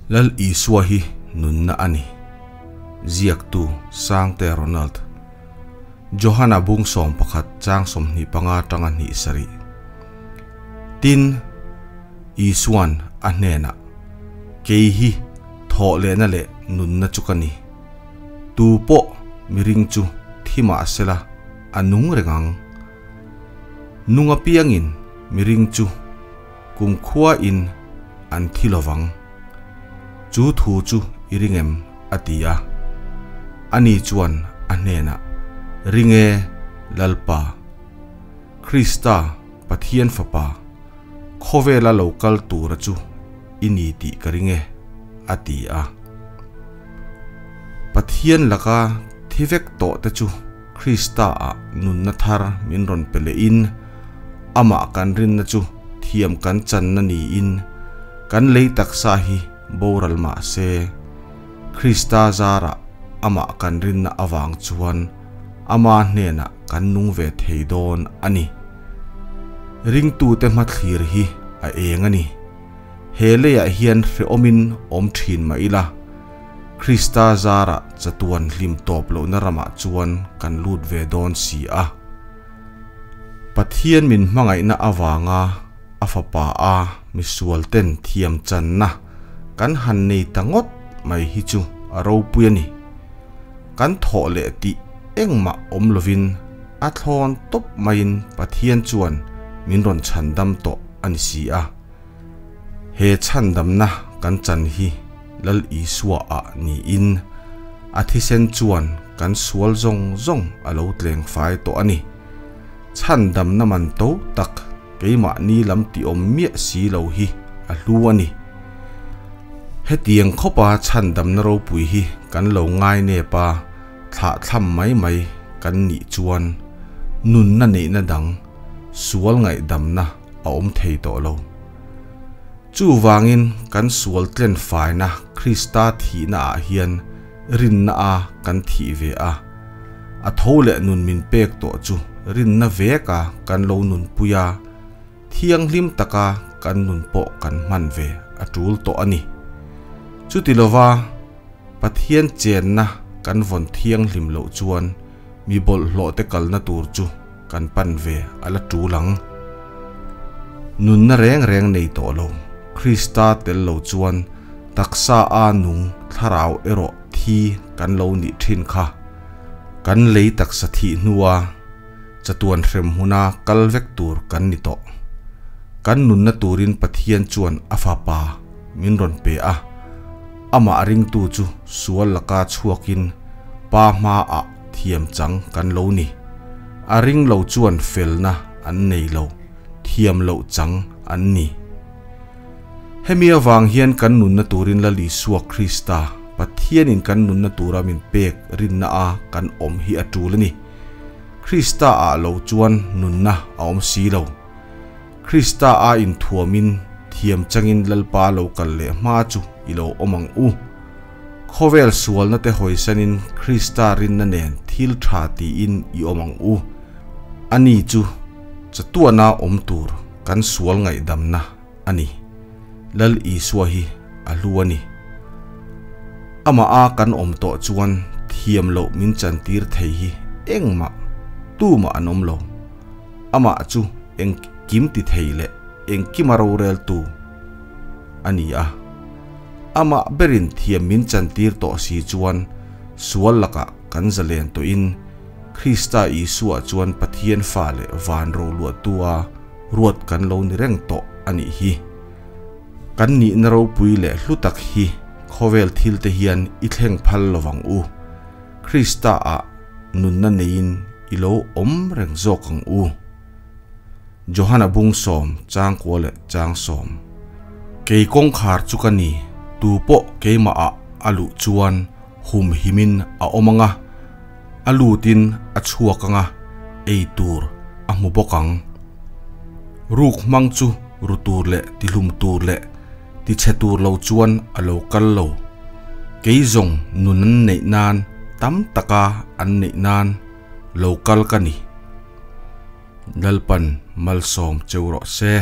Lal Isua hi nunna a ni. Ziaktu, Sangte Ronald. Johana bung 11 chang 25 tanga hnih sarih. Tin, Isuan a hnenah, Kei hi thawh lehna leh nunna chu ka ni. Tu pawh miring chu thi mah sela a nung reng ang. Nung apiangin miring chu kumkhua in an thi lovang. Chu thu chu i ring em? a ti a. Ani chuan a hnenah, Ring e, Lalpa, Krista, Pathian Fapa, khawvela lo kal tura chu i ni tih ka ring e, a ti a. Pathian laka thi vek tawh te chu Krista-ah nunna thar min rawn pe lehin, amah kan rinna chu thiam kan channa niin kan lei taksa hi boral mah se, Krista zarah amah kan rinna avang chuan ama hnenah kan nung ve thei dawn a ni. Ringtute hmathlir hi a eng a ni. He leiah hian hrehawmin awm thin mah ila, Krista zarah chatuan hlim tawp lohna ramah chuan kan lut ve dawn si a. Pathian min hmangaihna avanga a Fapa a misual ten thiam channa kan han nei ta ngawt mai hi chu a ropui a ni. Kan thawh leh tih engmah awm lovin a thlawn tawp maiin Pathian chuan min rawn chhandam tawh a ni si a. He chhandamna kan chan hi Lal Isua ah niin a thisen chuan kan sual zawng zawng a lo tleng fai tawh a ni. Chhandamna man to tak keimahni lam ti awm miah si lo hi a hlu a ni. Hetiang khawpa chhandamna ropui hi kan lo ngai nep a, thlahthlam mai mai kan nih chuan nunna neihna dang sual ngaihdamna a awm thei tawh lo. Chuvangin kan sual tlen faina Krista thihna ah hian rinna a kan thih ve a, a tho leh nun min pek tawh chu rinna vek a kan lo nunpui a, thianghlim taka kan nun pawh kan hman ve a tul tawh a ni. Chuti lova Pathian chenna kan vawn thianghlim loh chuan mi bawlhhlawh te kalna tur chu kan pan ve a la tul ang. Nunna reng reng nei tawh lo, Krista tel lo chuan taksa a nung thlarau erawh thi kan lo nih thin kha. Kan lei taksa thih hnua chatuan hrem huna kal vek tur kan ni tawh. Kan nunna turin Pathian chuan a Fapa min rawn pe a, amah ringtu chu sual laka chhuakin Pa hmaah thiam chang kan lo ni. A ring lo chuan felna an nei lo, thiam loh chang an ni. Hemi avang hian kan nunna turin Lal Isua Krista, Pathianin kan nunna tura min pek rinna a kan awm hi a tul a ni. Krista ah lo chuan nunna a awm si lo. Krista a inthuamin thiam changin Lalpa lo kal leh hma chu i lo awm ang u. Khawvel sualna te hawisanin Krista rinna nen thil tha tiin i awm ang u. Ani chu chatuana awm tur kan sual ngaihdamna a ni. Lal Isua hi a hlu a ni. Amah a kan awm tawh chuan thiam loh min chantir thei hi engmah tumah an awm lo. Amah chu engkim ti thei leh engkima roreltu a ni a. Amah berin thiam min chantir tawh si chuan sual lakah kan zalen tawhin Krista Isua chuan Pathian fa leh van roluahtua ruat kan lo ni reng tawh a nih hi. Kan nihna ropui leh hlu tak hi khawvel thil te hian i thleng phal lovang u. Krista ah nunna neiin i lo awm reng zawk ang u. Johana bung sawm chang kua leh chang sawm. Kei kawngkhar chu ka ni, tu pawh keimah ah a luh chuan hum himin a awm ang a, a lutin a chhuak ang a, ei tur a hmu bawk ang. Ruk hmang chu ru tur leh tihlum tur leh tichhe tur lo chuan a lo kal lo. Kei zawng nun an neih nan tam taka an neih nan lo kal ka ni. Lalpan malsawm cheu rawh se.